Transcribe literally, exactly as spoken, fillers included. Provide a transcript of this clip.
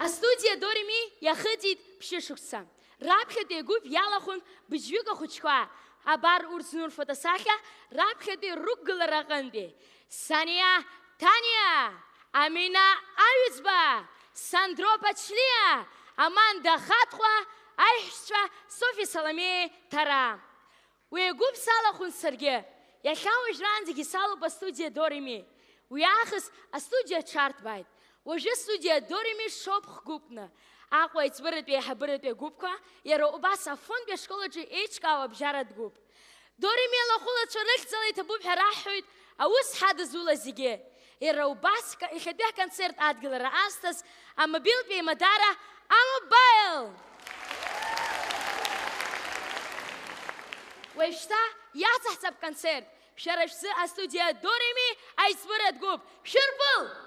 Астудиа Дореми иахыҵит ԥшьышықәса. Раԥхьатәи агәыԥ иалахәын быжьҩык ахәыҷқәа. Абар урҭ зну рфотосахьа раԥхьатәи рықәгылараҟынтәи. Саниа Ҭаниа, Амина Аҩӡба, Сандро Ԥачлиа, Аманда Хатҟәа, аиҳәшьцәа Софи Саламеи Ҭара. Уи агәыԥ салахәын саргьы. Иахьа уажәраанӡагьы салоуп астудиа Дореми. Уи аахыс астудиа аҽарҭбааит. Уажәы астудиа Дореми шоуп хгәыԥны. Аҟәа аиҵбыратәи аиҳабыратәи агәыԥқәа, иара убас Афонтәи ашкол аҿы еиҿкаау абжьаратә гәыԥ. Дореми алахәылацәа рыхьӡала иҭабуп ҳәа раҳҳәоит аус ҳадызулаз зегьы. Иара убас ка-, иахьатәи ҳконцерт адгылара азҭаз амобилтә еимадара А-Мобаил! Уажәшьҭа иацаҳҵап концерт. Шәара шәзы астудиа Дореми аиҵбыратә гәыԥ. Шәырбыл!